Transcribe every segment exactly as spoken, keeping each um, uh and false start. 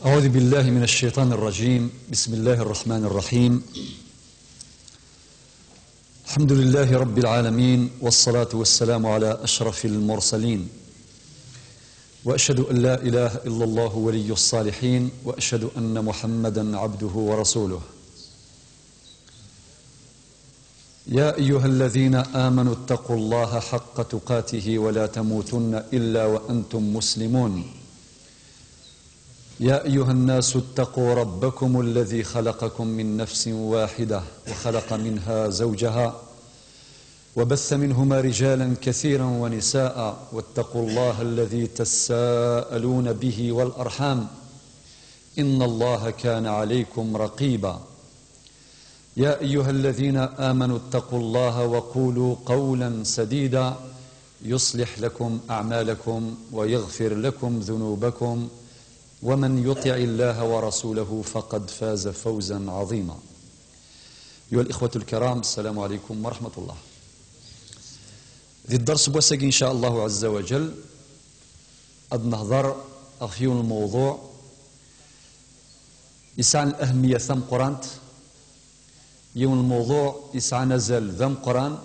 أعوذ بالله من الشيطان الرجيم. بسم الله الرحمن الرحيم. الحمد لله رب العالمين، والصلاة والسلام على أشرف المرسلين، وأشهد أن لا إله إلا الله ولي الصالحين، وأشهد أن محمدا عبده ورسوله. يا أيها الذين آمنوا اتقوا الله حق تقاته ولا تموتن إلا وأنتم مسلمون. يا أيها الناس اتقوا ربكم الذي خلقكم من نفس واحدة وخلق منها زوجها وبث منهما رجالا كثيرا ونساء، واتقوا الله الذي تساءلون به والأرحام، إن الله كان عليكم رقيبا. يا أيها الذين آمنوا اتقوا الله وقولوا قولا سديدا يصلح لكم أعمالكم ويغفر لكم ذنوبكم، ومن يطع الله ورسوله فقد فاز فوزا عظيما. أيها الإخوة الكرام، السلام عليكم ورحمة الله. Di dders n wass-agi, إن شاء الله عز وجل, ad nehḍer ɣef yiwen n lmewḍuɛ yesɛan ahmiyat tameqqrant, yiwen n lmewḍuɛ yesɛan azal d ameqqran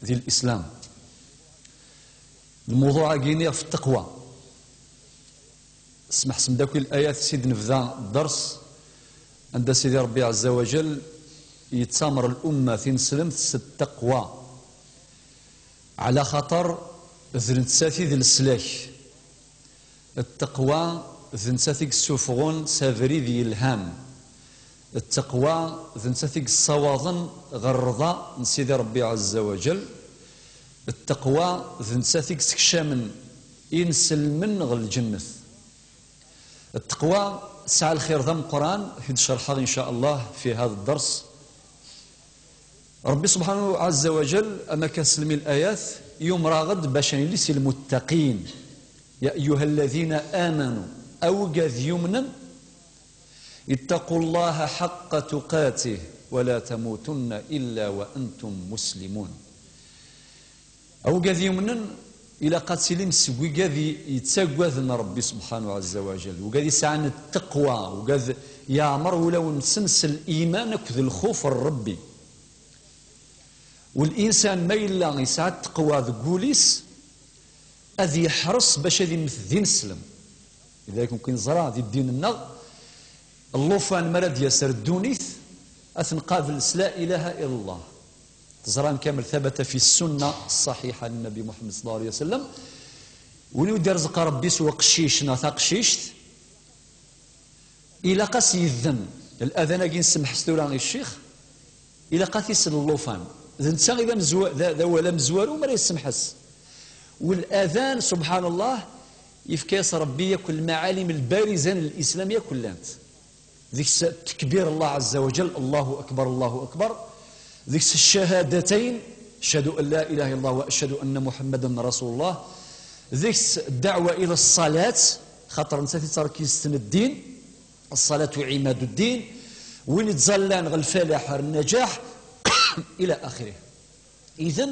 di lislam. Lmewḍuɛ-agi-nni ɣef ttaqwa. Smeḥsem-d akk layat s i d-nebda dders, anda Sidi Ṛebbi ɛezza wa jell yettamer lumma tineslemt s ttaqwa, ɛla xaṭer d nettat i d leslak. Ttaqwa d nettat i yessufɣen s abrid yelhan. Ttaqwa d nettat i yessawaḍen ɣer rrḍa n Sidi Ṛebbi ɛezza wa jell. Ttaqwa d nettat i yessekcamen inselmen ɣer lǧennet. Ttaqwa tesɛa lxir d ameqqran, i d-cerḥeɣ إن شاء الله في هذا الدرس. Ṛebbi subḥanahu ɛezza wa jell, ama akka s lmil ayat, yumer-aɣ-d bac ad nili si lmuttaqin. يا أيها الذين آمنوا, a wigad yumnen, اتقوا الله حق تقاته ولا تموتن إلا وأنتم مسلمون. A wigad yumnen, ilaq ad tilim seg wigad i-, yettaggaden Ṛebbi subḥanahu ɛezza wa jell, wigad yesɛan ttaqwa, wigad yeɛmer wulawen-nsen s liman akked lxuf n Ṛebbi. Ulinsan ma yella yesɛa ttaqwa deg wul-is, ad yeḥres bac ad immet d ineslem. Lidalik, mumkin neẓra di ddin-nneɣ, llufan mi ara d-yas ar ddunit, ad t-nqabel s la ilaha illallah. Teẓram kamel, ثبت في السنة الصحيحة للنبي محمد صلى الله عليه وسلم, win i d-irzeq Ṛebbi s uqcic neɣ taqcict, ilaq-as yedden. Ladan-agi nsemḥes tura i ccix, ilaq ad t-isel llufan. D netta i d amezwa-, d, d awal amezwaru mi ara yessemḥes. Uladan, subḥan Allah, yefka-yas Ṛebbi yakk lmaɛalim lbariza n lislam yakk llant. Deg-s tekbir Allah ɛezza wa jell, Allahu akbar, Allahu akbar. Deg-s ccahadatayn, أشهد أن لا إله إلا الله وأشهد أن محمدا رسول الله. Deg-s ddeɛwa ila ṣṣalat, xaṭer nettat i d tarkizt n ddin, ṣṣalatu ɛimadu ddin, win ittẓallan ɣer lfalaḥ ar nnaǧaḥ, ila axirih. Iden,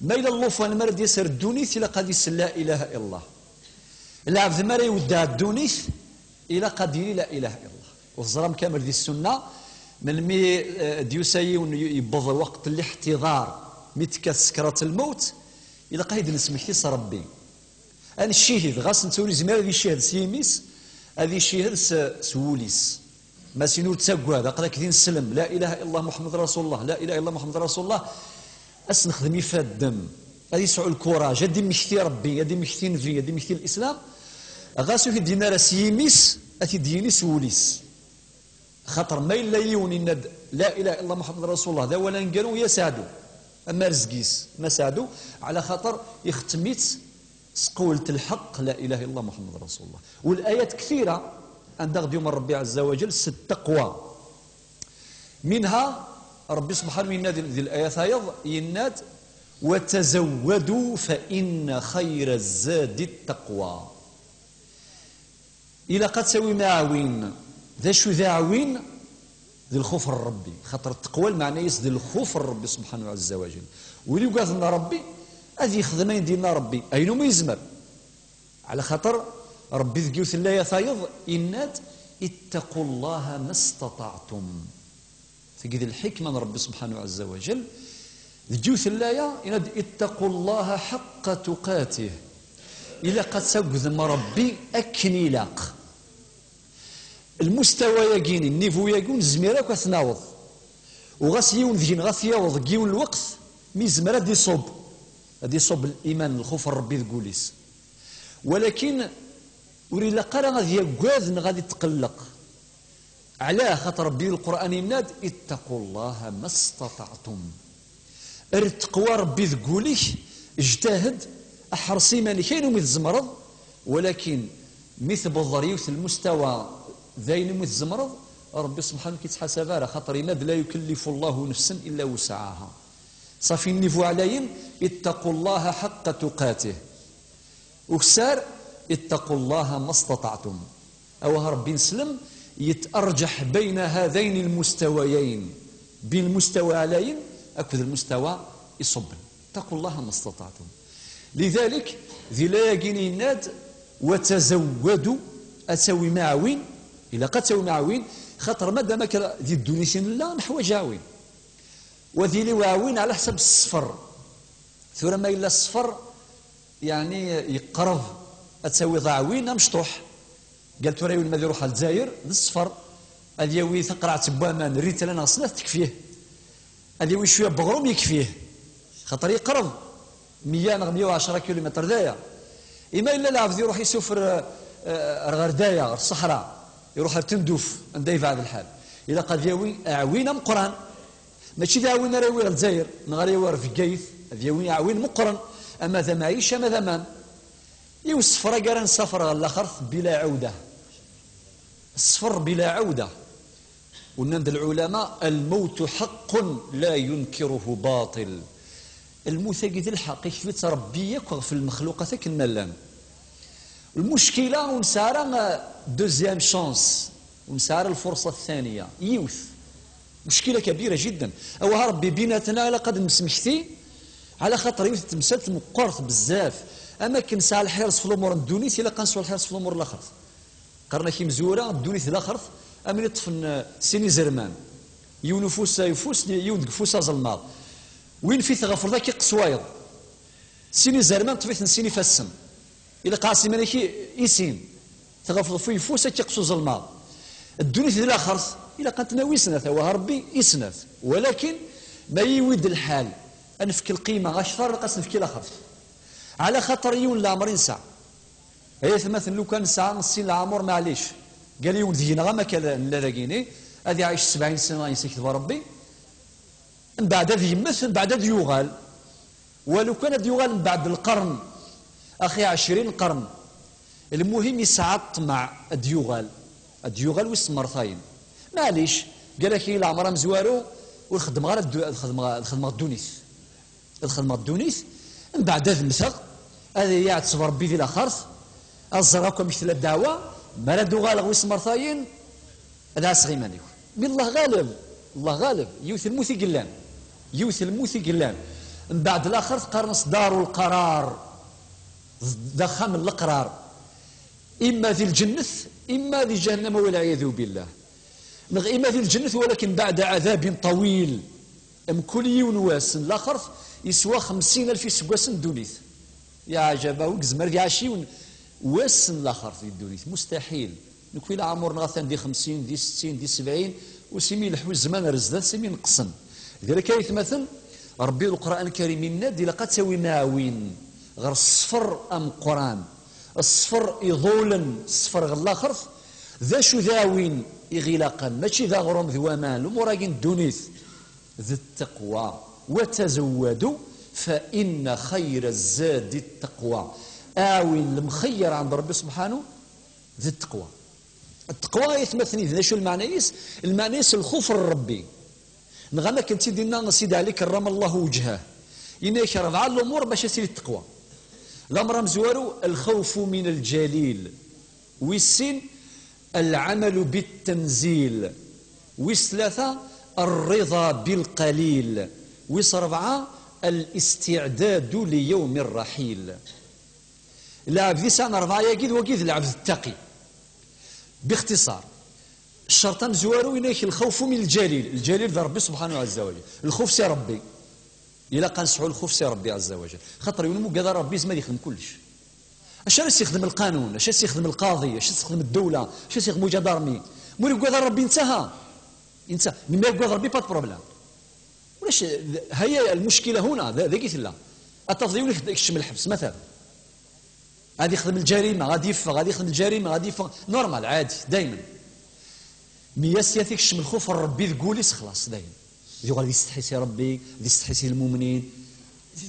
ma yella llufan mi ara d-yas ar ddunit, ilaq ad isel la ilaha illallah. Lɛebd mi ara iweddeɛ ddunit, ilaq ad yili la ilaha illallah. U teẓram kamel di ssunna, melmi, eh, d-yusa yiwen y-, yewweḍ lweqt n liḥtiḍar, mi tekkat sekrat lmewt, ilaq ad d-nesmekti s Ṛebbi. Ad neccihid, ɣas netta ur yezmir ad icihid s yimi-s, ad icihid s, s wul-is. Masin ur ttaggad, aql-ak d ineslem, la ilaha illallah Muḥemmed Rasulullah, la ilaha illallah Muḥemmed Rasulullah, ad s-nexdem ifadden, ad yesɛu lkuraj, ad d-immekti Ṛebbi, ad d-immekti Nnbi, ad d-immekti Lislam, ɣas ur t-id-yenni ara s yimi-s, ad t-id-yini s wul-is. Xaṭer ma yella yiwen yenna-d, la ilaha illallah Muḥemmed Rasulullah, d awal aneggaru i Aseɛdu, ama Rezgis, ma Seɛdu, ɛla xaṭer ixettem-itt s qewlet lḥeqq, la ilaha illallah Muḥemmed Rasulullah. Walayat kthira anda ɣ-d-yumer Ṛebbi ɛezza wa jell s ttaqwa. Minha, Ṛebbi subḥanahu yenna di, di layat-ayeḍ, yenna-d, وتزودوا فإن خير الزاد التقوى. Ilaq ad tawim aɛwin. D acu d aɛwin? D lxuf n Ṛebbi. Xaṭer ttaqwa lmeɛna-is d lxuf n Ṛebbi subḥanahu ɛezza wa jell. Win yugaden Ṛebbi, ad yexdem ayen d-yenna Ṛebbi, ayen umi yezmer. Ɛla xaṭer Ṛebbi deg yiwet n laya tayeḍ, yenna-d: "Ittaqu Llaha mastaṭaɛtum." Tagi d lḥikma n Ṛebbi subḥanahu ɛazza wa jall. Deg yiwet n laya, yenna-d: "Ittaqu Llaha ḥaqqa tuqatih." Ilaq ad tagdem Ṛebbi akken ilaq. Lmustawa-yagi, nnivu-yagi, ur nezmir akk ad t-naweḍ. U ɣas yiwen deg-neɣ ad t-yaweḍ deg yiwen lweqt, mi yezmer ad d-iṣubb, ad d-iṣubb liman, lxuf n Ṛebbi deg wul-is. Walakin ur ilaq ara ad yaggad neɣ ad itqelleq. Ɛla xaṭer Ṛebbi di Lqur'an yenna-d: "Ittaqu Llaha mastaṭaɛtum." Err taqwa Ṛebbi deg wul-ik, ejtahed, ḥres iman-ik ayen umi tzemreḍ, walakin mi tewweḍ ɣer yiwet n lmustawa d ayen umi tzemreḍ, Ṛebbi subḥanahu ur yettḥasab ara, xaṭer yenna-d: "La yukallifu Llahu nafsan illa wusɛaha." Ṣafi nnivu ɛlayen, ittaqu Llaha ḥaqqa tuqatih. Ukessar, ittaqu Llaha mastaṭaɛtum. Awah Ṛebbi neslem, yettarǧaḥ bayna hadayn lmustawayayn, bin lmustawa ɛlayen akked lmustawa iṣubben. Ittaqu Llaha mastaṭaɛtum. Lidalik, di laya-agi yenna-d: "Wa tazawwadu", ad tawim aɛwin, ilaq ad tawim aɛwin, xaṭer madam akka di ddunit i nella, neḥwaǧ aɛwin. Wa ad yili uɛwin ɛla ḥsab ṣṣfer. Tura ma yella ṣṣfer, yeɛni, yeqreb, ad tawiḍ aɛwin amecṭuḥ. Gal tura yiwen ma ad iruḥ ɣer Lezzayer, d ṣṣfer. Ad yawi taqerɛet n waman, ritra neɣ snat, tekfih. Ad yawi cwiya n weɣrum, yekfih. Xaṭer yeqreb, meyya neɣ meyya u ɛecra kilumitr d aya. Ima yella lɛebd iruḥ isufer, eh, eh, ar ɣer daya, ɣer ṣṣeḥra, iruḥ ar Tenduf, anda yebɛed lḥal. Ilaq ad yawi aɛwin ameqqran. Mačči d aɛwin ara yawi ɣer Lezzayer, neɣ ara yawi ɣer Bgayet, ad yawi aɛwin meqqren, ama d amɛic, ama d aman. Yiwet ṣṣefra ara nsafer ɣer laxert bila ɛawda. Ṣṣfer bila ɛawda. Nnan-d lɛulama: "Lmawtu ḥaqqun la yunkiruhu baṭil." Lmut-agi d lḥeqq, iketb-itt Ṛebbi yakk ɣef lmexluqat akken ma llan. Lmuckila ur nesɛi ara, eh, deuxième chance, ur nesɛi ara lfurṣa ttaniya, yiwet. Muckila kabira jiddan. Awah Ṛebbi binatna ilaq ad nemsmekti ɛla xaṭer yiwet n temsalt meqqert bezzaf. Am akken nesɛa lḥirs f lumuṛ n ddunit, ilaq ad nesɛu lḥirs f lumuṛ n laxert. Qqaren-ak imezwura, ddunit d laxert, am win iṭṭfen, eh, sin izerman. Yiwen ufus, eh, ufus, yiwen deg ufus azelmaḍ. Win fi tɣefleḍ ad k-iqqes wayeḍ. Sin izerman ṭṭef-iten sin ifassen. Ilaq ɛas iman-ik i, i sin. Tɣefleḍ f uyeffus ad k-iqqes uzelmaḍ. Ddunit d laxert, ilaq ad t-nawi i snat, awah Ṛebbi i snat. Walakin, ma yiwi-d lḥal, ad nefk lqima akter, ilaq ad s-nefk i laxert. Ɛla xaṭer yiwen leɛmer i nesɛa. Ay atmaten, lukan nesɛa sin leɛmur, maɛlic. Gal yiwen deg-neɣ am akka nella dagini, ad iɛic sebɛin sena, yessekteb Ṛebbi. Mbeɛd ad yemmet, mbeɛd ad yuɣal. Walu kan ad yuɣal mbeɛd lqern, axi ɛecrin lqern. Lmuhim, yesɛa ṭṭmeɛ ad yuɣal, ad yuɣal wis tmertayen. Maɛlic, gal-ak i leɛmer amezwaru, ur xeddmeɣ ara ddu-, ad xedmeɣ, ad xedmeɣ ddunit. Ad xedmeɣ ddunit, mbeɛd ad mmteɣ, ad iyi-iɛetteb Ṛebbi di laxert, ad ẓreɣ akk amek tella ddeɛwa, mi ara d-uɣaleɣ wis tmertayen, ad ɛasseɣ iman-iw. Mi Allah ɣaleb, Allah ɣaleb, yiwet lmut i yellan. Yiwet lmut i yellan. Mbeɛd laxert qqaren-as daru lqarar. D, d axxam n leqrar. Imma di lǧennet, imma di ǧahennama, walɛiyadu billah. Neɣ imma di lǧennet, walakin baɛda ɛadabin ṭawil. Mkul yiwen wass n laxert yeswa xemsin alef iseggasen n ddunit. Yeɛjeb-aɣ, ur yezmer ad iɛac yiwen wass n laxert di ddunit. Mustaḥil. Nekwi leɛmur-nneɣ atan di xemsin, di settin, di sebɛin, usimi ileḥḥu zzman ar zdat, simi neqsen. Deg-rek ay atmaten, Ṛebbi Leqran Lkarim yenna-d ilaq ad tawim aɛwin ɣer ṣṣfer ameqqran, ṣṣfer iḍulen, ṣṣfer ɣer laxert. D acu d aɛwin i ɣ-ilaqen? Mačči d aɣrum d waman, lumuṛ-agi n ddunit. D ttaqwa. Wa tazawwadu fa inna xayra zzadi ttaqwa. Aɛwin lemxeyyer ɛend Ṛebbi subḥanu d ttaqwa. Ttaqwa, ay atmaten, d acu lmeɛna-is? Lmeɛna-is lxuf n Ṛebbi. Neɣ am akken tt-id-inna Sidi Ɛli kerrama Llahu weǧhah. Yenna-ak ṛebɛa lumuṛ bac ad tili ttaqwa. Lameṛ amezwaru, lxawfu min lǧalil. Wis sin, lɛamalu bittanzil. Wis tlata, rriḍa bilqalil. Wis ṛebɛa, listiɛdadu li yawmi rraḥil. Lɛebd yesɛan rebɛa-yagi d wagi d lɛebd ttaqi. Bixtiṣar, ccerṭ amezwaru inek lxawfu min lǧalil. Lǧalil d Ṛebbi subḥanahu ɛezza wa jal. Lxuf si Ṛebbi. Ilaq ad nesɛu lxuf si Ṛebbi ɛezza wa jal. Xaṭer yiwen ur yugad ara Ṛebbi yezmer ad yexdem kullec. Acu ara s-yexdem lqanun, acu ara s-yexdem lqaḍi, acu ara s-yexdem ddewla, acu ara s-yexdem uǧadarmi? Ma ur yugad ara Ṛebbi netta, ha? Netta, mi ara yugad Ṛebbi, pas de problème. Ulac, haya lmuckila huna, d- dagi tella. Ad tafeḍ yiwen ikecc-, ikeččem lḥebs, matalan. Ad yexdem lǧarima, ad yeffeɣ, ad yexdem lǧarima, ad yeffeɣ. Normal, ɛadi, daymen. Mi as-yat ikecm lxuf n Ṛebbi deg wul-is, xlaṣ, daymen. Ad yuɣal d isetḥi si Ṛebbi, d isetḥi si lmumnin.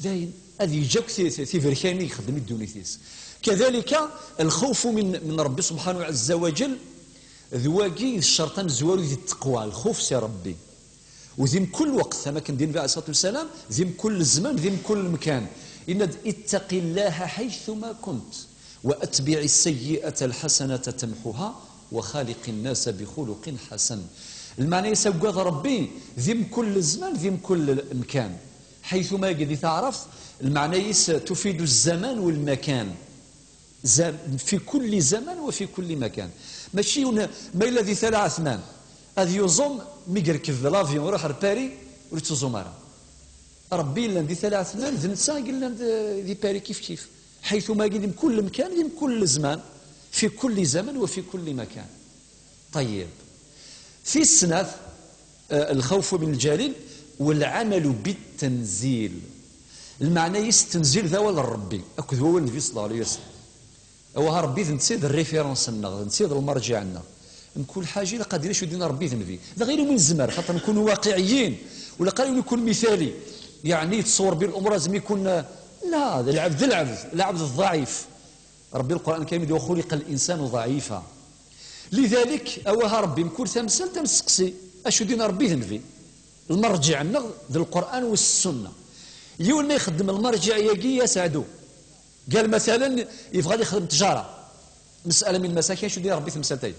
Dayen, ad yeǧǧ akk ti- ti- tiberkanin i ixeddem i ddunit-is. Kadalika, lxawfu min, min Ṛebbi subḥanahu ɛezza wa jal, d wagi d ccerṭ amezwaru di tteqwa, lxuf si Ṛebbi. U di mkul lweqt, am akken d-yenna Nnbi ɛalayhi ṣṣalatu wassalam, di mkul zzman, di mkul lmkan. Yenna-d: "Ittaqi llaha ḥaytuma kunt, wa atbiɛi ssayyi'ata lḥasanata tamḥuha, wa xaliqi nnasa bi xuluqin ḥasan." Lmeɛna-is, agad Ṛebbi di mkul zzman, di mkul lmkan. Ḥaytuma-agi di taɛrabt, lmeɛna-is tufidu zzaman u lmakan. Zam-, fi kulli zaman wa fi kulli makan. Mačči yiwen, ma yella di Tala Ɛetman, ad yuẓum mi yerkeb l'avion, iruḥ ar Paris, ur yettuẓum ara. Ṛebbi yellan di Tala Ɛetman, d netta i yellan di, di Paris kif kif. Ḥaytuma-agi di mkul lemkan, di mkul zzman, fi kulli zaman wa fi kulli makan. Ṭeyyeb. Tis snat, eh, lxawfu min lǧalil, walɛamalu bittanzil. Lmeɛna-is, ttenzil d awal n Ṛebbi akked wawal n Nnbi ṣella Llahu ɛalayhi wa sallam. Awah, Ṛebbi d netta i d référence-nneɣ, d netta i d lmerǧiɛ-nneɣ. Mkul ḥaǧa ilaq ad d-nini acu d-yenna Ṛebbi d Nnbi. D aɣir umi nezmer, xaṭer nkunu waqiɛiyin, ur ilaq ara yiwen ikun mithali, yeɛni yettṣewwer bi lumuṛ azmi ikun, la, d lɛebd, d lɛebd, lɛebd ḍɛif. Ṛebbi Lqur'an Lkarim d-yenna: "Wa xuliqa l-insanu ḍɛifa." Lidalik, awah a Ṛebbi, mkul tamsalt ad nesteqsi, acu d-yenna Ṛebbi d Nnbi? Lmerǧiɛ-nneɣ d Lqur'an u Ssunna. Yiwen ma ixeddem lmerǧiɛ-yagi, ya saɛdu, qal, matalan, yebɣa ad yexdem ttjara. Mes'ala min lmasakil, acu d-yenna Ṛebbi tamsalt-agi?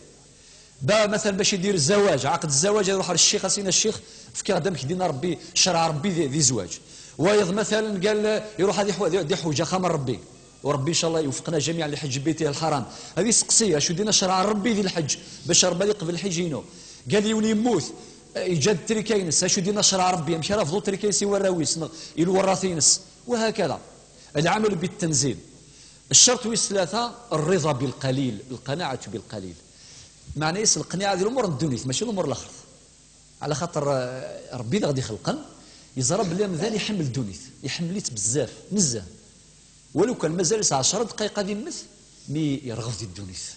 Ba, matalan, bac idir zzawaj, ɛaqed zzawaj, iruḥ ar ccix, as-ini: "A ccix, fkiɣ-d amek d-yenna Ṛebbi, ccreɛ Ṛebbi di, di zzwaj." Wayeḍ, matalan, qal, iruḥ ad iḥu-, ad iḥuǧ axxam n Ṛebbi. U Ṛebbi, ncallah, iwefqen-aɣ jamiɛan li ḥeǧǧ Baytihi l-Ḥaram. Ad isteqsi, acu d-yenna ccreɛ Ṛebbi di lḥeǧǧ, bac Ṛebbi ad iqbel lḥeǧǧ-inu? Qal, yiwen yemmut, iǧǧa-d trika-ines, acu d-yenna ccreɛ Ṛebbi, amek ara bḍu trika-ines i warraw-is neɣ i lwerraten-ines? Wa hakada. Lɛamalu bittanzil. Ccerṭ wis tlata, rriḍa bilqalil, lqanaɛatu bilqalil. Meɛna-is, lqniɛa di lumuṛ n ddunit, mačči lumuṛ n laxert. Ɛla xaṭer, eh, Ṛebbi i aɣ-d-ixelqen, yeẓra belli amdan iḥemmel ddunit, iḥemmel-itt bezzaf, nezzeh. Walu kan mazal-as ɛecṛa ddqayeq ad immet, mi yerɣeb di ddunit.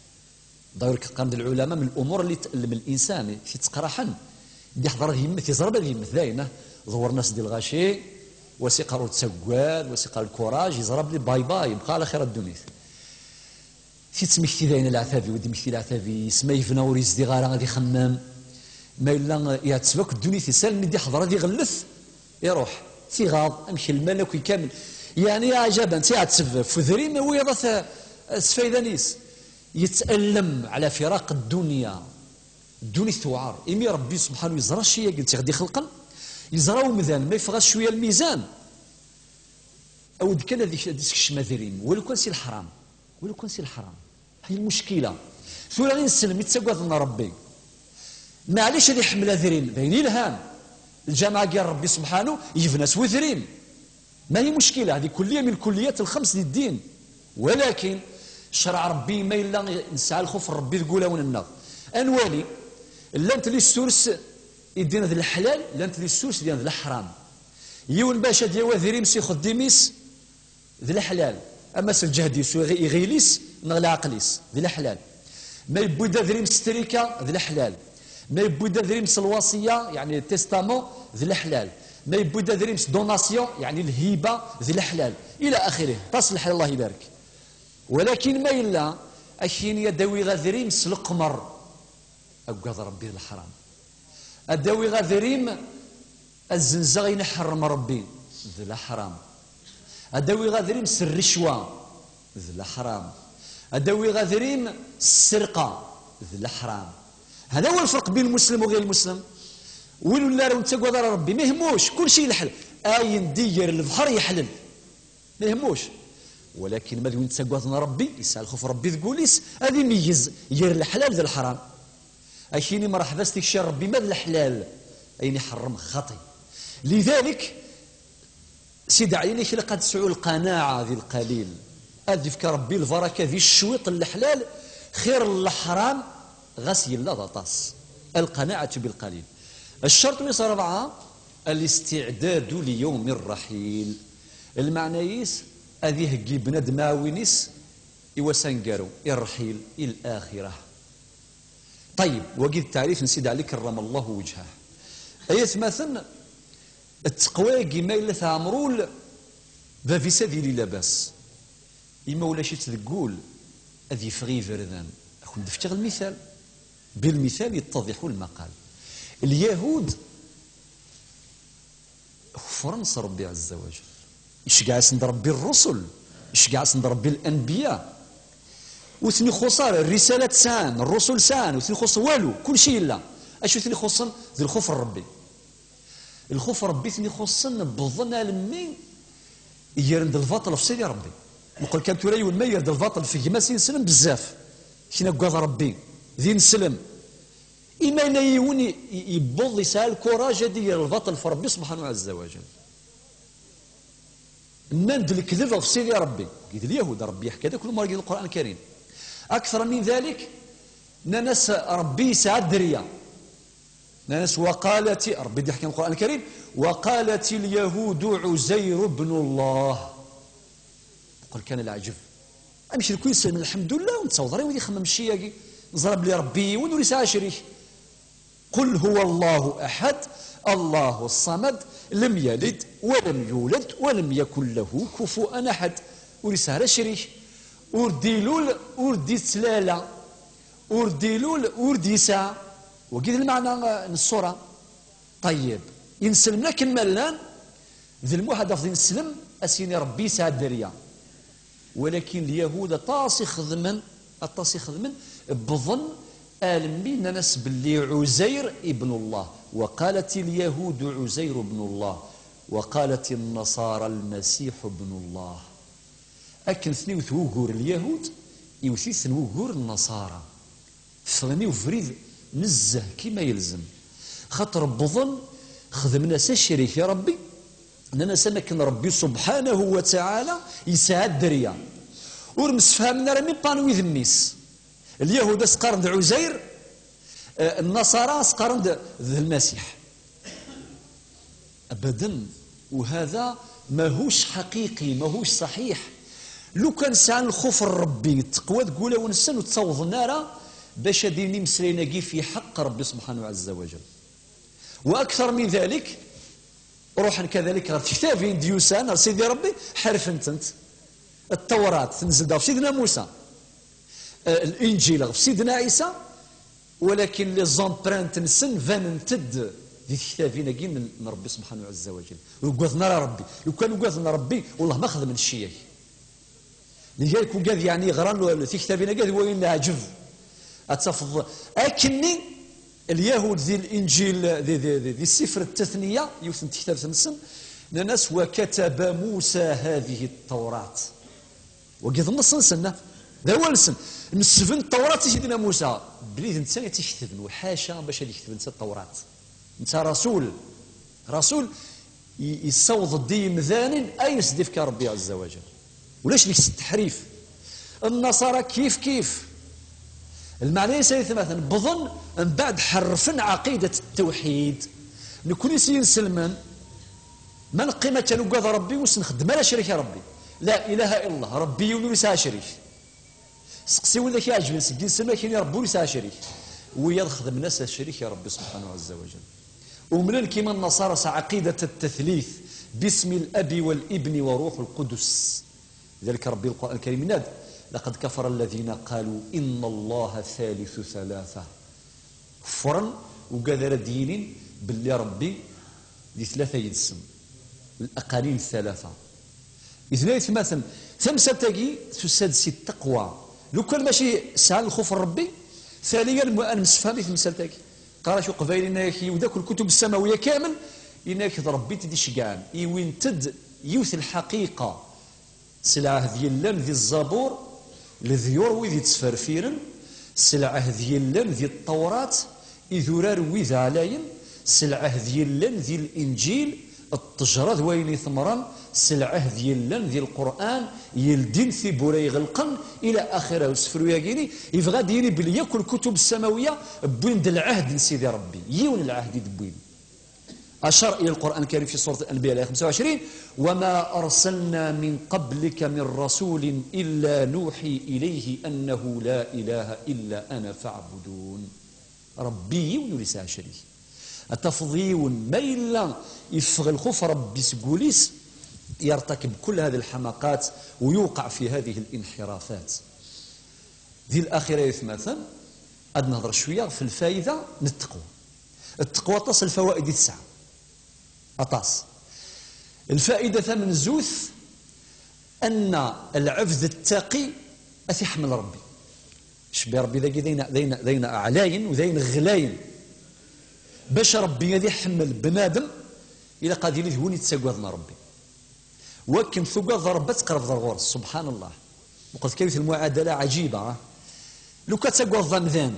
D'ailleurs, qqaren-d lɛulama, min lumuṛ lli tellem linsan, i t-ittqraḥen, mi d-iḥḍer ad yemmet, yeẓra ad yemmet, dayen, ah, ḍewwren-as-d i lɣaci, wa as-iqqar ur ttaggad, wa as-iqqar lkuraj, yeẓra belli bye bye, yebqa ɛla xir ddunit. Tittmekti dayen leɛtab-iw, ad d-imekti leɛtab-is, ma yebna ur yezdiɣ ara ad ixemmem, ma yella iɛetteb akk ddunit-is, almi d-iḥḍer ad iɣellet, iruḥ, tiɣaḍ, amek lmal akk ikamel. Yeɛni, ɛajaban, tiɛetteb f udrim, wiyaḍ at, at sfaydan-is. Yettallem ɛla firaq ddunya. Ddunit tewɛer. Imi Ṛebbi subḥanu yeẓra cci-agi d tt-iɣ-d-ixelqen, yeẓra umdan, ma yeffeɣ-as cwiya lmizan, awi-d kan ad ik-, ad isekcem adrim, walu kan si leḥram. Walu kan si leḥram. Hi lmuckila. Tura inselm i ttagaden Ṛebbi. Maɛlic ad iḥemmel adrim, d ayen ilhan. Lǧameɛ-agi n Ṛebbi subḥanu, yebna s wedrim. Ma hi muckila, hadi kulliya min lkulliyat lxems di ddin. Walakin, ccreɛ Ṛebbi, ma yella nesɛa lxuf n Ṛebbi deg wulawen-nneɣ. Ad nwali, llant les sources i ddin d leḥlal, llant les sources i ddin d leḥram. Yiwen bac ad yawi adrim s ixeddim-is, d leḥlal. Ama s lǧehd-is, u iɣi-, iɣil-is, neɣ leɛqel-is, d leḥlal. Ma yewwi-d adrim s trika, d leḥlal. Ma yewwi-d adrim s lwaṣiya, yeɛni testament, d leḥlal. Ma yewwi-d adrim s donation, yeɛni lhiba, d leḥlal. Ila axirih. Ṭas leḥlal, Allah ibarek. Walakin ma yella, ad k-yini ad awiɣ adrim s leqmer, agad Ṛebbi d leḥram. Ad awiɣ adrim ad zenzeɣ ayen iḥerrem Ṛebbi, d leḥram. Ad awiɣ adrim s rricwa, d leḥram. Ad awiɣ adrim s sserqa, d leḥram. Hada huwa lferq bin lmuslim u ɣir lmuslim. Win ur nelli ara ur nettagad ara Ṛebbi, ma yehmuc, kulci yelḥel. Ayen d-iger lebḥer yeḥlel. Ma yehmuc. Walakin ma d win ttaggaden Ṛebbi, yesɛa lxuf Ṛebbi deg wul-is, ad imeyyez ger leḥlal d leḥram. Ad k-yini mṛeḥba s tikci n Ṛebbi, ma d leḥlal, ayen iḥeṛṛem xaṭi. Lidalik, Sidi Ɛli, ilaq ad tesɛu lqanaɛa di lqalil. Ad d-ifk Ṛebbi lbaraka di cwiṭ n leḥlal, xir n leḥram, ɣas yella d aṭas. Alqanaɛatu bilqalil. Ccerṭ wis ṛebɛa, الاستعداد ليوم الرحيل. Lmeɛna-is, ad iheggi bnadem aɛwin-is i wass aneggaru, i ṛṛḥil, i laxira. Ṭayyeb, wagi d taɛrif n Sidi Ɛli kerrama Llahu wejhah. Ay atmaten, tteqwa-agi ma yella teɛmer ul, bab-is ad yili labas. Ima ulac-itt deg wul, ad yeffeɣ i yiberdan. Ad kent-d-fkeɣ lmital. Bilmital yettadiḥu lmaqal. Lyahud kefren s Ṛebbi ɛezza wa jell. Iceggeɛ-asen-d Ṛebbi ṛṛusul, iceggeɛ-asen-d Ṛebbi lanbiya. Ur ten-ixuṣṣ ara, rrisalat sɛan, ṛṛusul sɛan, ur ten-ixuṣṣ walu, kulci yella. Acu i ten-ixuṣṣen? D lxuf n Ṛebbi. Lxuf n Ṛebbi i ten-ixuṣṣen, wwḍen almi gren-d lbaṭel ɣef Sidi Ṛebbi. Muqel kan tura yiwen ma iger-d lbaṭel f gma-s ineslem bezzaf, kna ggad Ṛebbi, d ineslem. Ima yella yiwen i, i, yewweḍ yesɛa lkuraj ad iger lbaṭel f Ṛebbi subḥanahu ɛezza wa jell. Nnan-d lekdeb ɣef Sidi Ṛebbi. Gid Lyahud, Ṛebbi yeḥka-d akk lumuṛ-agi di Lqur'an Lkarim. Akter min dalik, nnan-as Ṛebbi yesɛa dderya. Nnan-as, وقالت, Ṛebbi d-yeḥkan Lqur'an Lkarim, وقالت اليهود عزير ابن الله. Muqel kan leɛǧeb. Amek d kuy isem, lḥemdullah, ur nettaweḍ ara i wid ixemmen cci-agi. Neẓra belli Ṛebbi yiwen ur yesɛi acrik. قل هو الله أحد، الله الصمد، لم يلد ولم يولد ولم يكن له كفوا أحد. Ur yesɛi ara acrik. Ur d-ilul, ur d-yettlala. Ur d-ilul, ur d-yesɛa. Wagi d lmeɛna, eh, n ṣṣura. Ṭayyeb. Inselmen akken ma llan, d lmuḥ ad afḍ inselm, ad s-yini Ṛebbi yesɛa dderya. Walakin Lyahud aṭas i xedmen, aṭas i xedmen, wwḍen almi nnan-as belli Ɛuzayr ibn Allah. وقالت اليهود عزير بن الله، وقالت النصارى المسيح ابن الله. Akken ten-iwet wugur n Lyahud, iwet-iten wugur n Naṣara. Ffɣen i ubrid nezzeh kima yelzem. Xaṭer wwḍen, xedmen-as acrik i Ṛebbi, nnan-as am akken Ṛebbi subḥanahu wa taɛala yesɛa dderya. Ur msefhamen ara mi ṭṭan wid mmi-s. Lyahud as-qqaren d Ɛuzayr, eh, Nnaṣara as-qqaren d, d Lmasiḥ. Abaden, وهذا ماهوش حقيقي، ماهوش صحيح. Lukan sɛan lxuf n Ṛebbi, tteqwa deg wulawen-nsen, ur ttawḍen ara bac ad inin imeslayen-agi fi ḥeqq Ṛebbi subḥanahu ɛezza wa jell. وأكثر من ذلك, ruḥen kadalik ɣer tektabin d-yusan ɣer Sidi Ṛebbi, ḥerfen-tent. Ttawrat tenzel-d ɣef Sidna Musa, eh, Linǧil ɣef Sidna Ɛisa, walakin les empreintes-nsen banent-d di tektabin-agi n, n Ṛebbi subḥanahu ɛezza wa jell. Ur ugaden ara Ṛebbi. Lukan ugaden Ṛebbi, wellah ma xedmen cci-agi. Nnig-ak ugad yeɛni yeɣran l-, tiktabin-agi, d wayen leɛǧeb. Ad tafeḍ akkenni Lyahud di Linǧil, di, di, di, di Sifr Tatniya, yiwet n tektabt-nsen, nnan-as, وكتب موسى هذه التوراة. Wagi d nneṣ-nsen, d awal-nsen. Nesben Ṭawrat i Sidna Musa, belli d netta i tt-iketben, uḥaca bac ad iketben netta Ṭawrat. Netta rasul. Rasul i-, yessaweḍ-d i yimdanen ayen s-d-ifka Ṛebbi ɛezza wa jell. Ulac deg-s teḥrif. Nnaṣara kif kif. Lmeɛna-is ay atmaten, wwḍen mbeɛd ḥerrfen ɛaqidat ttewḥid. Nekni s yinselmen, ma neqqim akka nugad Ṛebbi, ur s-nxeddem ara acrik i Ṛebbi. La ilaha illallah, Ṛebbi yiwen ur yesɛi acrik. Seqsi wid ak-iɛeǧben seg yinselmen, ak-ini Ṛebbi ur yesɛi acrik. Wiyaḍ xedmen-as acrik i Ṛebbi subḥanahu ɛezza wa jell. Umnen kima nnaṣara s ɛaqidat at-tatlit, bismi l-abi wal-ibni wa ruḥ lqudus. Lidalik Ṛebbi Lqur'an Lkarim yenna-d, لقد كفر الذين قالوا إن الله ثالث ثلاثة. Kefren ugad ara d-yinin belli Ṛebbi di tlata yid-sen. Al-aqanin thalatha. Izen ay atmaten, tamsalt-agi tusa-d si ttaqwa. Lukan mačči sɛan lxuf n Ṛebbi, tali ad nemsefham i temsalt-agi. Qqar-ak uqbayli, yenna-yak yiwed akk lkutub ssamawiya kamel, yenna-yak d Ṛebbi i tt-id-iceggɛen, iwint-d yiwet lḥaqiqa. S lɛehd yellan di Zzabur, leḍyur wid ittferfiren, s lɛehd yellan di Ṭṭawrat, idurar wid ɛlayen, s lɛehd yellan di Linǧil, ṭṭejra d wayen itemmren, s lɛehd yellan di Lqur'an, yeldin tiwwura iɣelqen, ila axir usefru-yagini, yebɣa ad d-yini belli yakk lkutub ssamawiya wwin-d lɛehd n Sidi Ṛebbi, yiwen lɛehd i d-wwin. أشار إلى القرآن الكريم في سورة الأنبياء الآية خمسة وعشرين: وما أرسلنا من قبلك من رسول إلا نوحي إليه أنه لا إله إلا أنا فاعبدون. Ṛebbi yiwen ur yesɛi acrik. Ad tafeḍ yiwen ma yella yeffeɣ lxuf Ṛebbi seg wul-is, يرتكب كل هذه الحماقات ويوقع في هذه الانحرافات. Di lأxira yetmaten, ad nehḍer cwiya ɣef lfayda n ttaqwa. Ttaqwa aṭas n lfawaid i tesɛa. Aṭas. Lfaida tamenzut, anna lɛebd ttaqi ad t-iḥemmel Ṛebbi. Cbi Ṛebbi dagi d ayen, d ayen, d ayen ɛlayen u d ayen ɣlayen. Bac Ṛebbi ad iḥemmel bnadem, ilaq ad yili d win yettaggaden Ṛebbi. Wakken tugadeḍ Ṛebbi ad tqerrbeḍ ar ɣur-s, subḥan Allah. Muqlet kan yiwet lmuɛadala ɛaǧiba, ah. Lukan tettagadeḍ amdan,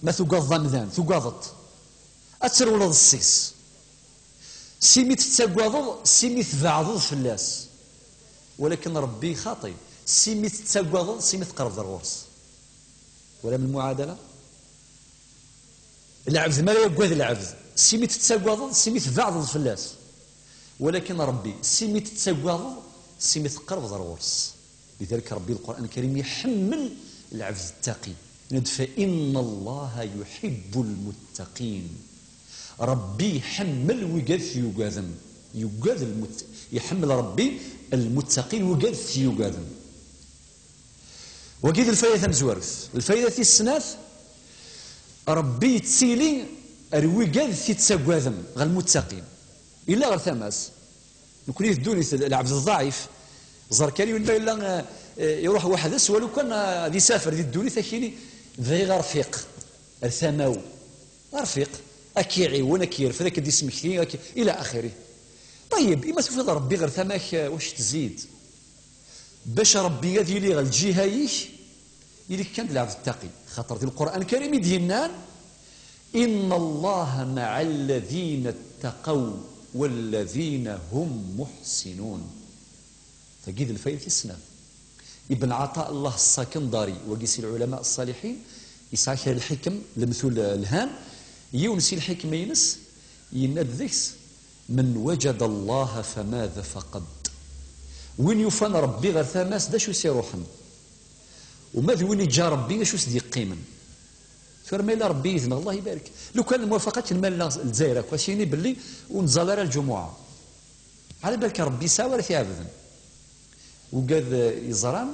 ma tugadeḍ amdan, tugadeḍ-t, ad trewleḍ seg-s. Simi tettagadeḍ, simi tbeɛdeḍ fell-as. Walakin Ṛebbi xaṭi, simi tettagadeḍ, simi tqerrbeḍ ar ɣur-s. Twalam lmuɛadala? Lɛebd mi ara yaggad lɛebd, simi tettagadeḍ, simi tbeɛdeḍ fell-as. Walakin Ṛebbi, simi tettagadeḍ, simi tqerrbeḍ ar ɣur-s. Lidalik Ṛebbi Lqur'an Lkarim iḥemmel lɛebd ttaqi. Yenna-d: فإن الله يحب المتقين. Ṛebbi iḥemmel wigad t-yugaden. Yugad lmut-, iḥemmel Ṛebbi lmuttaqin, wigad t-yugaden. Wagi d lfayda tamezwarut. Lfayda tis snat, Ṛebbi yettili ar wigad t-ittaggaden, ɣer lmuttaqin. Yella ɣer tama-s. Nekni di ddunit, lɛebd ḍɛif. Ẓer kan yiwen ma yella, eh, eh, iruḥ weḥd-s, walu kan, eh, ad isafer di ddunit, ad k-yini: "Bɣiɣ arfiq, ar tama-w." Arfiq, ad k-iɛiwen, ad k-irfed, ad k-id-ismekti, ad k-, ila axiri. Ṭayyeb, ima tufiḍ Ṛebbi ɣer tama-k, eh, wac tzid? Bac Ṛebbi ad yili ɣer lǧiha-ik, ili-k kan d lɛebd ttaqi. Xaṭer di Lqur'an Lkarim i d-yennan: إن الله مع الذين اتقوا والذين هم محسنون. Tagi d lfayda tis snat. Ibn Ɛaṭa Llah Ṣṣakendari, wagi si lɛulama ṣṣaliḥin, yesɛa kra lḥikem, lemtul lhan, yiwen si lḥikma-ines, yenna-d deg-s: "من وجد الله فماذا فقد." Win yufan Ṛebbi ɣer tama-s, d acu i s-iruḥen? Uma d win iǧǧa Ṛebbi, acu i s-d-yeqqimen? Tura ma yella Ṛebbi yid-neɣ, Allah ibarek. Lukan lemwafaqat n ma yella Lezzayer akk, ad s-yini belli ur neẓẓal ara lǧumuɛa. Ɛla balk Ṛebbi yesɛa wara t-iɛebden. Ugad, eh, yeẓran,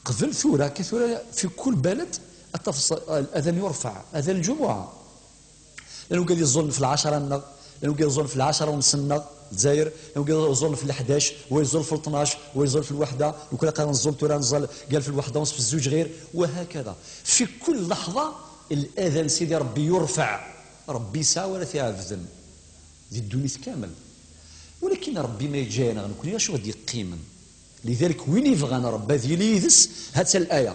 qbel tura, akka tura, fi kul balad, ad tafeḍ, eh, adan yurfeɛ, adan lǧumuɛa. Llan ugad yeẓẓulen f lɛecṛa-nneɣ, llan ugad yeẓẓulen f lɛecṛa u ness-nneɣ, Lezzayer, llan ugad yeẓẓulen f leḥdac, wa yeẓẓul f leṭnac, wa yeẓẓul f lwaḥda, lukan aql-aɣ neẓẓul tura, neẓẓal gal f lwaḥda u ness f zzuǧ ɣir, wa hakada. Fi kul laḥḍa, ladan Sidi Ṛebbi yurfeɛ. Ṛebbi yesɛa wara t-iɛebden di ddunit kamel. Walakin Ṛebbi ma yeǧǧa-yaneɣ nekni, acu i ɣ-d-yeqqimen? Lidalik, win ibɣan Ṛebbi ad yili yid-s, ha-tt-a laya: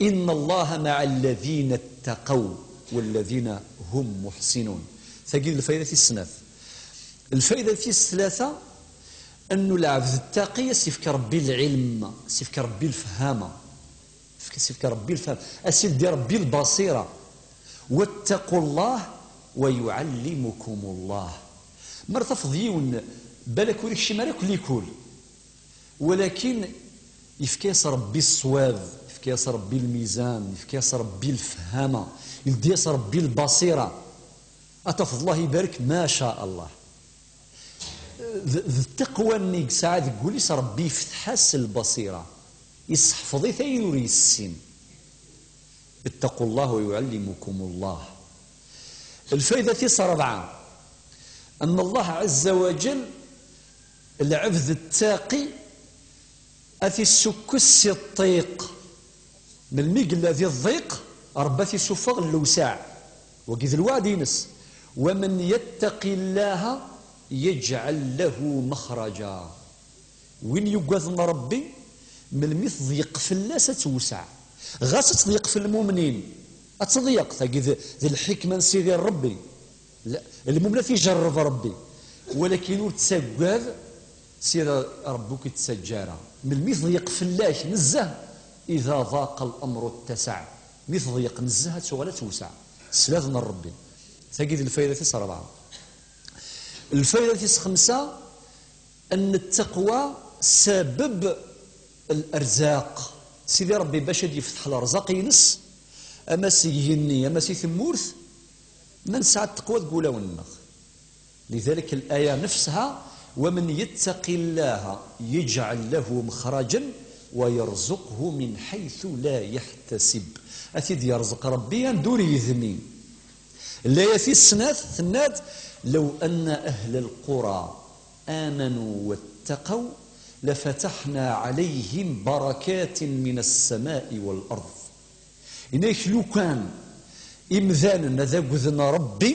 إن الله مع الذين اتقوا والذين هم محسنون. Tagi d lfayda tis snat. Lfayda tis tlata, annu lɛebd ttaqi, a s-ifk Ṛebbi lɛilm, a s-ifk Ṛebbi lefhama. Ifk-, ifk Ṛebbi lfehma, a s-ildi Ṛebbi lbaṣira. واتقوا الله ويعلمكم الله. Mer tafeḍ yiwen, balak ur ikcim ara akk likul, walakin yefka-yas Ṛebbi ṣṣwab, yefka-yas Ṛebbi lmizan, yefka-yas Ṛebbi lefhama, yeldi-yas Ṛebbi lbaṣira. Ad tafeḍ, Allah ibarek, ma ca Allah. D, d ttaqwa-nni i yesɛa deg wul-is, Ṛebbi yefteḥ-as lbaṣira, yesseḥfeḍ-it ayen ur yessin. اتقوا الله ويعلمكم الله. Lfayda tis ṛebɛa, أن الله عز وجل, lɛebd ttaqi, ad t-issukkes si ṭṭiq. Melmi yella di ḍḍiq, Ṛebbi ad t-isuffeɣ lewseɛ. Wagi d lweɛd-ines. ومن يتق الله يجعل له مخرجا. Win yuggaden Ṛebbi, Melmi tḍeq fell-as, ad tewseɛ. Ɣas ad tḍeq fell-mumnin, ad tḍeq. Tagi d, d lḥikma n Sidi Ṛebbi. La, lmumin ad t-ijerreb Ṛebbi. Walakin ur ttaggad, Sidi Ṛebbi ur k-ittaǧǧa ara. Melmi tḍeq fell-ak nezzeh, إذا ضاق الأمر اتسع. Mi tḍeq nezzeh, ad tuɣal ad tewseɛ. S tlata n Ṛebbi. Tagi d lfayda tis ṛebɛa. Lfayda tis xemsa, أن التقوى سبب الأرزاق. Sidi Ṛebbi bac ad yefteḥ lerẓaq-ines, ama s igenni, ama si tmurt, ma nesɛa taqwa deg wulawen-nneɣ. لذلك الآية نفسها: ومن يتق الله يجعل له مخرجا ويرزقه من حيث لا يحتسب. Ad t-id-yerẓeq Ṛebbi anda ur yedmi. Layat tis snat, tenna-d: لو أن أهل القرى آمنوا واتقوا لفتحنا عليهم بركات من السماء والأرض. Yenna-yak, lukan imdanen ad agden Ṛebbi,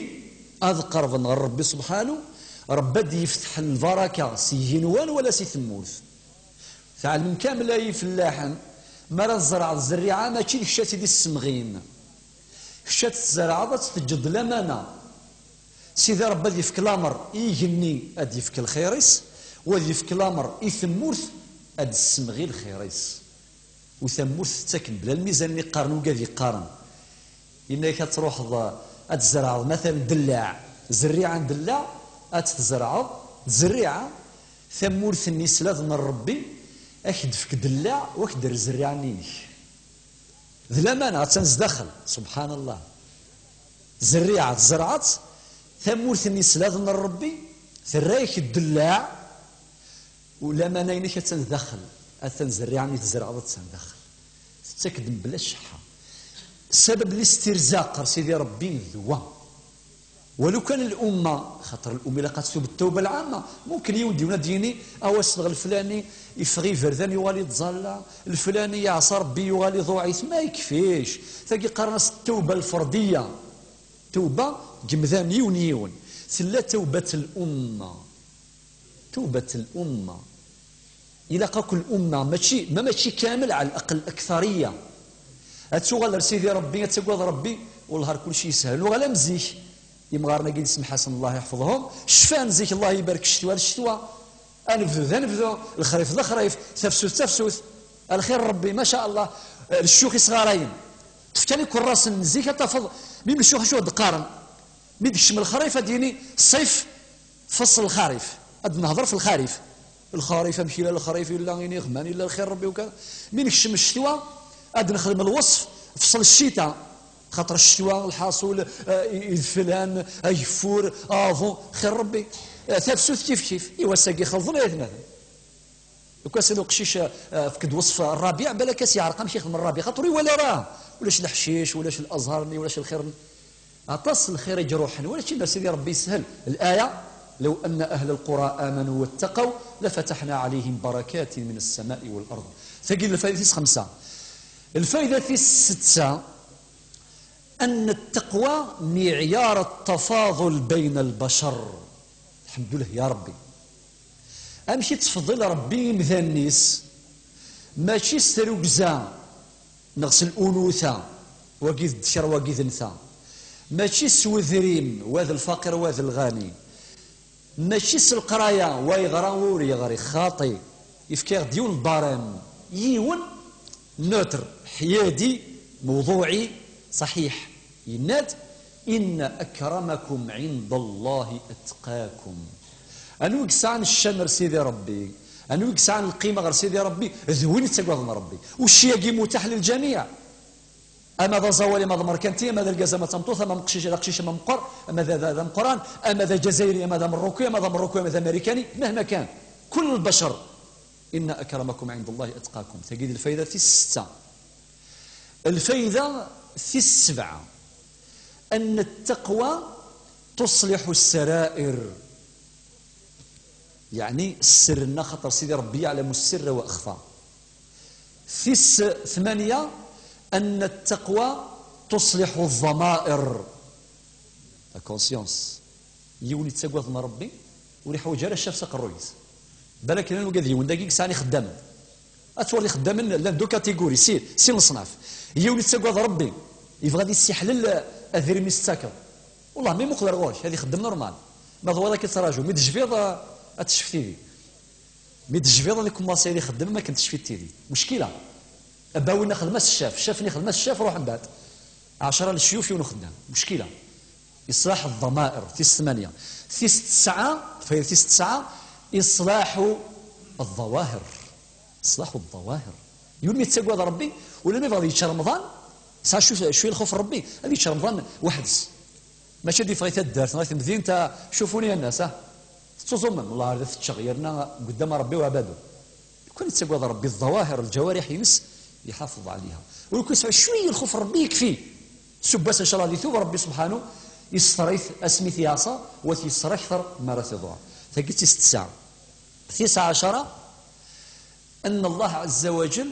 ad qerben ɣer Ṛebbi subḥanu, Ṛebbi ad d-yefteḥ lbaraka si yigenwan wala si tmurt. Tɛelmem kamel ay ifellaḥen, mi ara tzerɛeḍ zerriɛa, mačči d kečč ad tt-id-issemɣin. Kečč ad tt-tzerɛeḍ, ad tt-teǧǧeḍ d lamana. Sidi Ṛebbi ad yefk lameṛ i igenni, ad d-yefk lxir-is, u ad yefk lameṛ i tmurt, ad d-tessemɣi lxir-is. U tamurt tettak mebla lmizan-nni qqaren wigad yeqqaren. Yenna-yak ad truḥeḍ ad tzerɛeḍ, matalan, dellaɛ, zerriɛa n dellaɛ, ad tt-tzerɛeḍ, zerriɛa, tamurt-nni s tlata n Ṛebbi, ad k-d-tefk dellaɛ, u ad k-d-terr zerriɛa-nni-inek. D lamana, attan zdaxel, subḥan Allah. Zerriɛa tzerɛeḍ, tamurt-nni s tlata n Ṛebbi, terra-yak dellaɛ, u lamana-inek attan daxel, attan zerriɛa-nni tzerɛeḍ attan daxel. Tettak-d mebla cceḥḥa. Sabab listirzaq ɣer Sidi Ṛebbi d wa. Walu kan l'umma, xaṭer l'umma ilaq ad tub ttawba lɛamma. Mumkin yiwen d-yiwen ad d-yini: "Awa, ssneɣ leflani, iffeɣ iberdan, yuɣal ittẓalla, leflani yeɛṣa Ṛebbi, yuɣal iḍuɛ-it." Ma yekfic. Tagi qqaren-as ttawba lferdiya. Ttawba n yemdanen yiwen yiwen. Tella ttawbat l'umma. Tubat l'umma. Ilaq akk l'umma, mačči, ma mačči kamel, ɛal aqel aktariya. Ad tuɣal ar Sidi Ṛebbi, ad tagad Ṛebbi, wellah ar kulci yeshel. Nuɣal am zik. Imɣaren-agi d isemḥasen, Allah yeḥfeḍhum, cfan zik, Allah ibarek ccetwa d ccetwa. Anebdu d anebdu, lexrif d lexrif, tafsut d tafsut. Lxir n Ṛebbi, maca Allah, eh, lecyux isɣarayen. Tefkan ikerrasen n zik, ad tafeḍ, mi lecyux acu ad d-qqaren. Mi d-kecmen lexrif, ad d-yini ṣif, fasel lxarif. Ad d-nehder f lxarif. Lxarif, amek yella lexrif, yella iniɣman, yella lxir Ṛebbi ukada. Mi nekcem ccetwa, ad d-nexdem lweṣf, fasel ccita. Xaṭer ccetwa, lḥaṣul, eh, i-, ideflan, ageffur, aḍu, xir Ṛebbi. Eh, tafsut kif kif. I wass-agi xelḍen ay atmaten. Deg wass-nni uqcic, eh, fk-d weṣf Ṛṛabiɛ, balak ad s-yeɛreq amek ixdem Ṛṛabiɛ, xaṭer ur iwala ara. Ulac leḥcic, ulac laẓar-nni, ulac lxir-nni. Aṭas n lxir i iruḥen, walakin Sidi Ṛebbi yeshel. Laya: "لو أن أهل القرى آمنوا واتقوا لفتحنا عليهم بركات من السماء والأرض". Tagi d lfayda tis xemsa. Lfayda tis setta, أن التقوى معيار التفاضل بين البشر. Lḥemdullah ya Ṛebbi. Amek i ttfeḍil Ṛebbi imdanen-is? Mačči s trugza neɣ s lunuta, wagi d ddker, wagi d nta. Mačči s wedrim, wa d lfaqir, wa d lɣani. Mačči s leqraya, wa yeɣra, wa ur yeɣri, xaṭi. Yefka-yaɣ-d yiwen n barem, yiwen, neutre, ḥyadi, mewḍuɛi, ṣaḥiḥ. Yenna-d: "إن أكرمكم عند الله أتقاكم". Anwa i yesɛan ccan ɣer Sidi Ṛebbi, anwa i yesɛan lqima ɣer Sidi Ṛebbi, d win yettaggaden Ṛebbi. Ucci-agi mutaḥ lil ǧamiɛ. Ama d aẓawali, ama d amerkanti, ama d argaz, ama d tameṭṭut, ama d aqcic, d aqcic, ama meqqer, ama d, d, d ameqqran, ama d aǧazayri, ama d ameṛṛuki, ama d ameṛṛuki, ama d amarikani, mahma kan. Kull lbacer. "إن أكرمكم عند الله أتقاكم". Tagi d lfayda tis setta. Lfayda tis sebɛa. أن التقوى تصلح السرائر. Yeɛni sser-nneɣ, xaṭer Sidi Ṛebbi يعلم السر وأخفى. Tis tmanya, أن التقوى تصلح الضمائر. La conscience. Yiwen yettaggaden Ṛebbi, ur iḥwaǧ ara ccaf s aqerruy-is. Balak llan wigad yiwen dagi yesɛan ixeddamen. Ad twaliḍ ixeddamen llan deux catégories, sin, sin leṣnaf. Yiwen yettagad Rebbi, yebɣa ad yessiḥlel adrim i s-tettakeḍ. Wellah, mi muqel ar ɣur-k, ad ixeddem normal. Ma d wayeḍ ad k-ittraǧu, mi d-tejbiḍ, eh, ad tecf tidi. Mi d-tejbiḍ ad ikumaṣi ad ixeddem am akken tecfi tidi. Muckila. Abawi-nni xdem-as ccaf, ccaf-nni xdem-as ccaf, ruḥ mbeɛd. Ɛecra lecyuf, yiwen uxeddam. Muckila. Iṣlaḥ ḍḍamair, tis tmanya. Tis tesɛa, fayda tis tesɛa, iṣlaḥu ḍḍawahir. Iṣlaḥu ḍḍawahir. Yiwen mi yettagad Rebbi, ula ma yebɣa ad yečč Remḍan, yesɛa cwi, cwi lxuf n Rebbi, ad yečč Remḍan weḥd-s. Mačči ad yeffeɣ i taddart neɣ i temdint, a, cufuni a nnas, ah. Tettuẓumem, wellah ar da teččeɣ, yerna deg uddam n Rebbi uɛbadu. Lukan yettagad Rebbi, ḍḍawahir, lǧawariḥ-ines, iḥafeḍ ɛliha. Ur lukan yesɛa cwi lxuf n Rebbi, yekfi. Subba-s, ncallah, ad itub Rebbi subḥanu, yesseṭer-it asmi t-yeɛṣa, wa t-yesseṭer akter mi ara t-iḍuɛ. Tagi d tis tesɛa. Tis ɛecra, أن الله عز وجل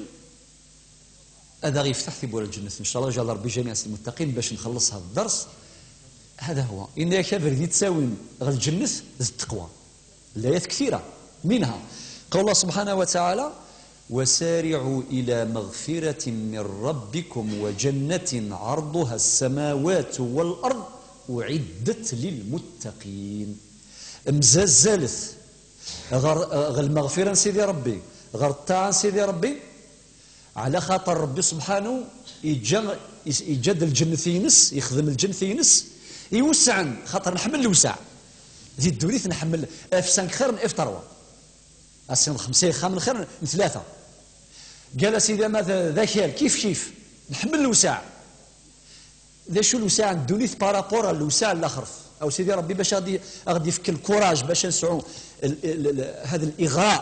ad aɣ-yefteḥ tiwwura n lǧennet, ncallah, وجعل ربي جميعا من المتقين, bac nxelleṣ هذا الدرس. هذا هو. Yenna-yak abrid yettawin ɣer lǧennet d tteqwa. الآيات كثيرة، منها قول الله سبحانه وتعالى: وسارعوا إلى مغفرة من ربكم وجنة عرضها السماوات والأرض أعدت للمتقين. Mzazzalet ɣer, ɣer lmeɣfira n Sidi Rebbi, ɣer ṭṭaɛa n Sidi Rebbi, ɛla xaṭer Rebbi subḥanu iǧǧa, iǧǧa-d lǧennet-ines, ixdem lǧennet-ines iwesɛen, xaṭer nḥemmel lewseɛ. Di ddunit nḥemmel F cinq xir n F trois. Asin xemsa ixxamen xir n tlata. Qal a Sidi ama d, d akal, kif kif, nḥemmel lewseɛ. D acu lewseɛ n ddunit par rapport ar lewseɛ n laxert? Aw Sidi Rebbi bac ad aɣ-d-, aɣ-d-yefk lkuraj bac ad nesɛu l-, l-, l-, هذا الإغراء،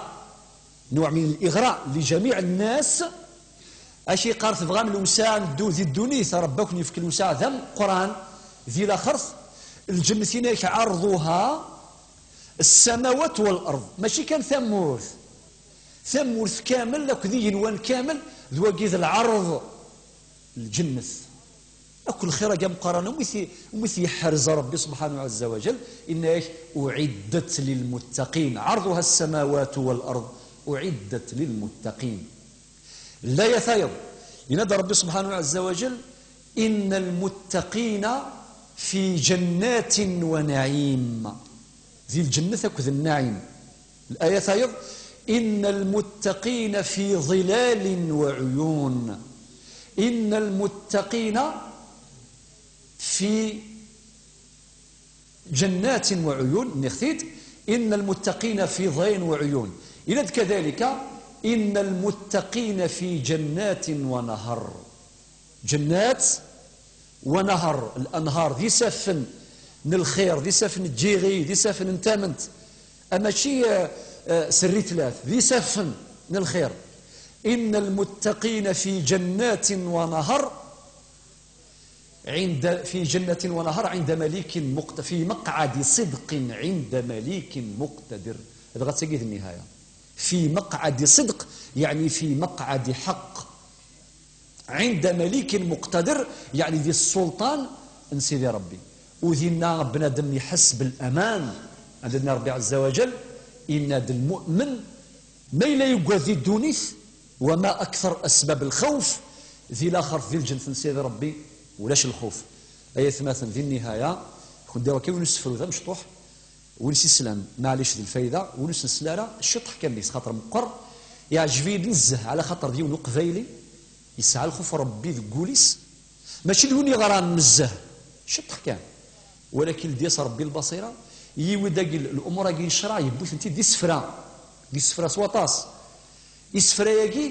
نوع من الإغراء لجميع الناس. Acu yeqqar tebɣam lewseɛ n ddu-, di ddunit, Rebbi ad ken-yefk lewseɛ d ameqqran di laxert. Lǧennet-ina-k عرضها السماوات والأرض. Mačči kan tamurt. Tamurt kamel akked igenwan kamel, d wagi d lɛerḍ. Lǧennet. Akk lxir-agi ameqqran, umi t-, umi t-yeḥrez Rebbi subḥanahu ɛazza wa jal, yenna-yak: أعدت للمتقين، عرضها السماوات والأرض، أعدت للمتقين. Laya tayeḍ, yenna-d Rebbi subḥanahu ɛazza wa jal: إن المتقين في جنات ونعيم. Di lǧennet akked nnaɛim. Laya tayeḍ: إن المتقين في ظلال وعيون. إن المتقين في جنات وعيون, nniɣ-t-id, إن المتقين في ظلال وعيون. Yenna-d كذلك: إن المتقين في جنات ونهر. جنات ونهر, الأنهار, d isaffen n lxir, d isaffen n tjiɣi, d isaffen n tament. A mačči, eh, eh, s rritlat, d isaffen n lxir. إن المتقين في جنات ونهر عند، في جنة ونهر عند مليك مقت-، في مقعد صدق عند مليك مقتدر. Dɣa d tagi d nnihaya. في مقعد صدق, يعني في مقعد حق. عند مليك مقتدر, يعني di ssulṭan n Sidi Rebbi. U dinna bnadem iḥess bel-aman. Anda d-yenna Rebbi ɛazza wa jal, yenna-d lmu'min, ma yella yuggad di ddunit, وما أكثر أسباب الخوف, di laxert, di lǧennet n Sidi Rebbi, ulac lxuf. Ay atmaten, di nnihaya, kundi akka win usefru d amecṭuḥ, win s-islan, maɛlic d lfayda, win ur s-nesli ara, ciṭṭeḥ kan deg-s, xaṭer meqqer, iɛǧeb-iyi-d nezzeh, ɛla xaṭer d yiwen uqbayli, yesɛa lxuf Rebbi deg wul-is, mačči d win yeɣran nezzeh, ciṭṭeḥ kan. Walakin ldi-yas Rebbi lbaṣira, yiwi-d agi l-, lumuṛ-agi n ccṛeɛ, yewwi-tent-id d isefra, d isefra s waṭas. Isefra-agi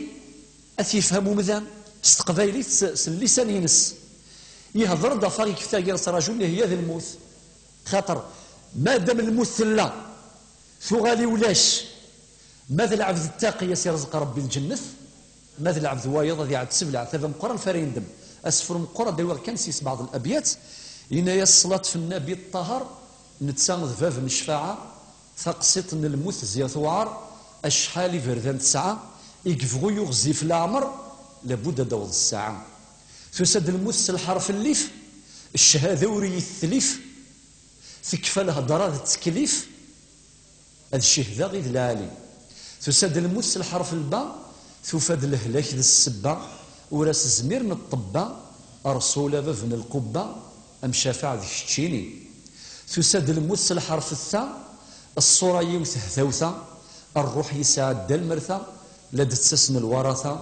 ad t-yefhem umdan s teqbaylit, s, s llisan-ines. Ihder-d ɣef aɣ-ikefta gar ṣṣraju-nni, hiya d lmut. Xaṭer, madam lmut tella, tuɣal i ulac. Ma d lɛebd ttaqi, a s-irẓeq Rebbi lǧennet, ma d lɛebd wayeḍ ad iɛebd s belɛtab ameqqran f ara yendem. Asefru meqqer, ad d-awiɣ kan si sebɛeḍ n abyat, yenna-yas: ṣṣlat f nnabi ṭṭaher, netta d bab n ccfaɛa, taqsiṭ n lmut ziɣ tewɛer, acḥal iberdan tesɛa, i yebɣu yuɣ zif leɛmer, labud ad d-taweḍ ssaɛa. Tusa-d lmut s lḥerf n lif, ccahada ur iyi-tetlif, tekfa lhedra d tteklif, ad cihdeɣ i d lɛali. Tusa-d lmut s lḥerf n lba, Tufa-d lehlak d ssebba, ur as-zmiren ṭṭebba, Rṣul a bab n lqubba, amcafaɛ d keččini. Tusa-d lmut s lḥerf tta, ṣṣura yiwet hdawta, rruḥ yesɛedda lmerta, la d-ttasen lwarata,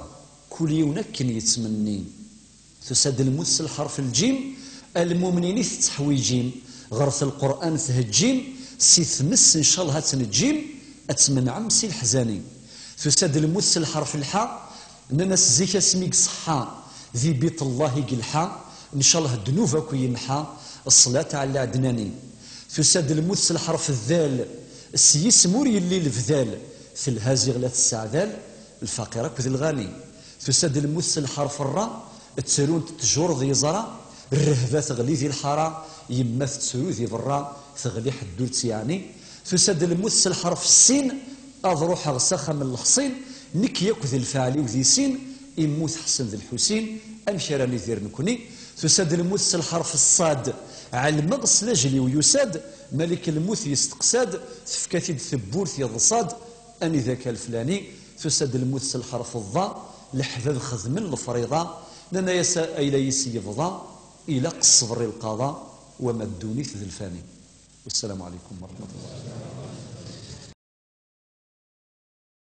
kul yiwen akken yettmenni. Tusa-d lmut s lḥerf lǧim, a lmumnin i tetteḥwijim, ɣret lqur'an theǧǧim, si tmes ncallah ad tneǧǧim, ad tmenɛem si leḥzani. Tusa-d lmut s lḥerf lḥa, nnan-as zik asmi i iṣeḥḥa, di biṭ llah i yelḥa, ncallah ddnub akk yemḥa, ṣṣlat ɛla ɛednani. Tusa-d lmut s lḥerf ddal, s yisem ur yelli lebdal, telha ziɣ la tesseɛdal, lfaqir akked lɣani. Tusa-d lmut s lḥerf rra, ttrunt ttjur d yeẓra, rrehba teɣli di lḥara, yemma tettru di berra, teɣli ḥedd ur tt-yeɛni. Tusa-d lmut s lḥerf ssin, ad ruḥeɣ s axxam n leḥṣin, nekk yakk d lfeɛl-iw di sin, immut Ḥsen d Lḥusin, amek ara nidir nekni? Tusa-d lmut s lḥerf ṣṣad, ɛelmeɣ s lajel-iw yusa-d, Malik lmut yesteqsa-d, tefka-t-id tewwurt yeḍsa-d, anida-k a leflani? Tusa-d lmut s lḥerf ḍḍa, leḥbab xedmen lefriḍa, nnan-as ayla-is yebḍa, ilaq ṣṣber i lqaḍa, wama ddunit d lfani. Wassalamu ɛalaykum wa rahmatullah.